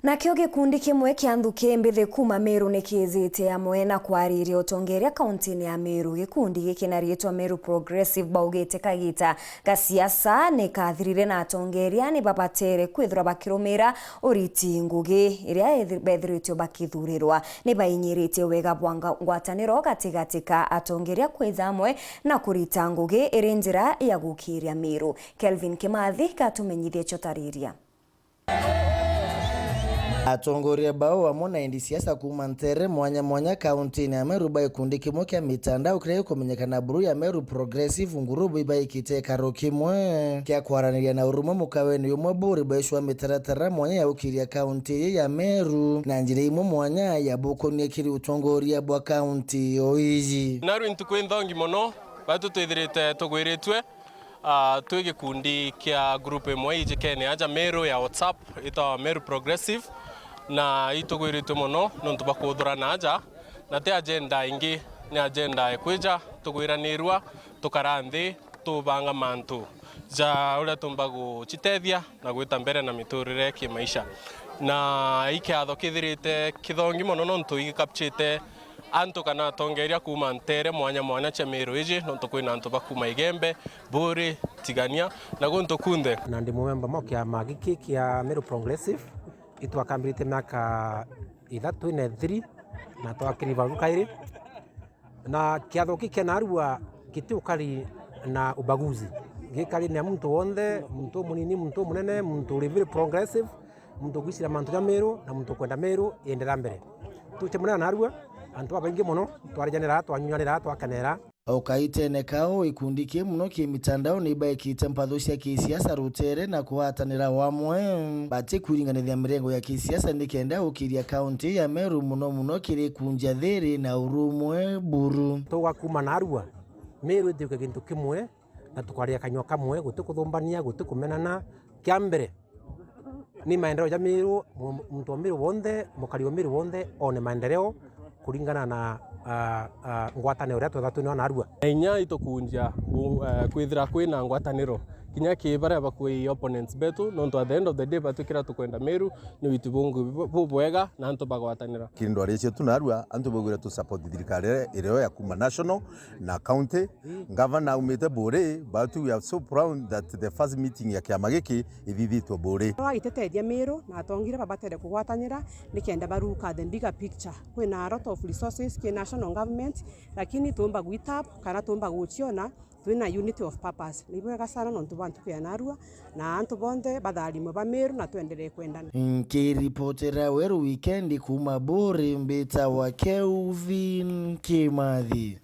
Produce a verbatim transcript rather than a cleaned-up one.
Nakio gikundi kimwe kia nthuki mbithi kuuma Meru ni kiijite amwe na kwariria utongeria kauntini ya Meru. Gikundi giki na riitwa Meru Progressive baugite kagita ga siasa ni kathirire na atongeria ni babatere kwithirwa bakirumira uriti ngugi iria ethi-, bethiritwe bakithurirwa. Ni bainyiritie wega bwa nga-, ngwataniro gatigati ka atongeria kwija amwe na kurita ngugi iri njira ya gukiria Meru. Kelvin Kimathi gatumenyithie chotariria. Atongoria bao amwe na endi siasa kuuma ntere mwanya mwanya kauntini ya Meru ba gikundi kimwe kia mitandao kiria gikumenyekana buru ya Meru Progressive Group ibaikite ikaro kimwe kia kwaraniria na urumwe mukaweni umwe buri baicwa mitaratara mwanya ya gukiria kaunti ii ya Meru na njira imwe mwanya ya bukonia kiri utongoria bwa kaunti o iji. Narua ntuku inthongi mono, batu twithirite tugwiritue Ah, twi gikundi kia group imwe ijikene aja Meru ya WhatsApp, itwa Meru Progressive, na itugwiritwe mono nontu bwa kuthurana aja, na ti agenda ingi, ni agenda ya kwija tugwiranirua, tukara nthi, tubanga mantu ja uria tumba gucitethia na gwita mbere na miturire ya kimaisha. Na ikiatho kithirite kithongi mono nontu igikapchite antu kana atongeria kuuma ntere mwanya mwanya cia Meru iji, nontu kwina antu ba kuuma Igembe, Buri, Tigania na guntu kunthe. Na ndi mumemba mwa kiama giki kia Meru Progressive, itwakambirite miaka ithatu ine thiri, na twakiri baruka iri. Na kiatho giki kia narua gitiukari na ubaguzi, gikari na muntu wonthe, muntu umunini, muntu umunene, muntu uri very progressive, muntu ugwicira mantu ja Meru na muntu ukwenda Meru ienderea mbere. Tuche munene narua, antu babaingi mono, twarijanira, twanyuanira, twakenera. O kaitene kao, gikundi ki muno ki mitandao ni baikite mpatho cia kisiasa rutere na kugwatanira wamwe, bati kwiringanithia mirengo ya kisiasa nikenda gukiria kaunti ya Meru, muno muno kiri kunja thiri na urumwe buru. Tugakuma narua, Meru ithiuke gintu kimwe, na tukaria kanyua kamwe, guti kuthumbania, guti kumenana. Kia mbere, ni maendeleo ja Meru, mu-, muntu wa Meru wonthe, mukari wa Meru wonthe one maendeleo kuringana na, ah, ah, ngwataniro iria twetha twinayo narua. Na inya itukunjia gu-, eh, kwithira kwina ngwataniro kinya ki baria bakui opponents betu, nontu at the end of the day batwikira tukwenda Meru ni witi bungi bu-, bubwega na antu bagwatanira. Kiri ndwari cietu narua, antu baugire tu support thirikari iria, iria ya kuma national na county. Gavana aumite Buri, but we are so proud that the first meeting ya kiama giki ithithitwe Buri. Rwa itetethia Meru na atongeria babatere kugwatanira nikenda baruka the bigger picture. Kwina a lot of resources ki national government, lakini tuumba gwitap kana tuumba guciona twina unity of purpose. Ni bwega sana nontu bwa ntuku ya narua, na antu bonthe batharimwe ba Meru na twenderee kwendana. Nkiripotera Weru Weekend kuuma Buri, mbitawa Kelvin Kimathi.